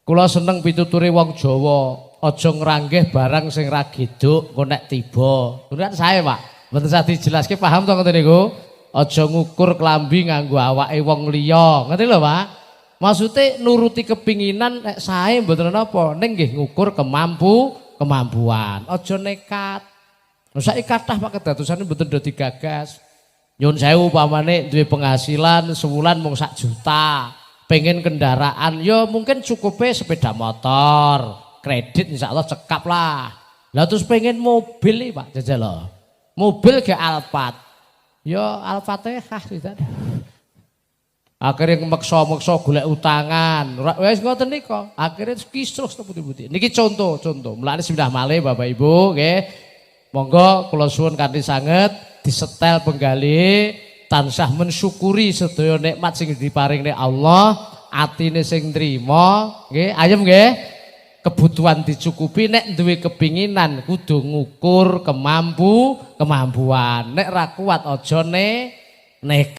Kula seneng pituture wong Jawa, aja ngranggeh barang sing ra geduk engko nek tiba. Kuwi kan sae, Pak. Mboten usah dijelaske, paham to ngoten niku? Aja ngukur klambi nganggo awake wong liya. Ngerti lho, Pak? Maksude nuruti kepinginan nek sae mboten napa, ning nggih ngukur kemampuan. Aja nekat. Lha saiki kathah, Pak, kedadosane mboten do digagas. Nyun sewu, pamane duwe penghasilan sewulan mung sak juta. Pengen kendaraan, ya mungkin cukupe sepeda motor, kredit insyaallah cekap lah. Lah terus pengen mobil iki, Pak, jajal lho. Mobil ge Alphard. Ya Al-Fatihah tidak. Akhirnya meksa-meksa golek utangan. Wis ngoten nika. Akhirnya kisruh putih-putih. Niki contoh-contoh. Mulane sepindah malih, Bapak Ibu nggih. Monggo kula suwun kanthi sanget disetel penggalih, tansah mensyukuri sedaya nikmat sing diparingne Allah, atine sing nrimo, nggih, ayem nggih. Kebutuhan dicukupi, nek duwe kepinginan kudu ngukur kemampuan. Nek ra kuat aja nekat.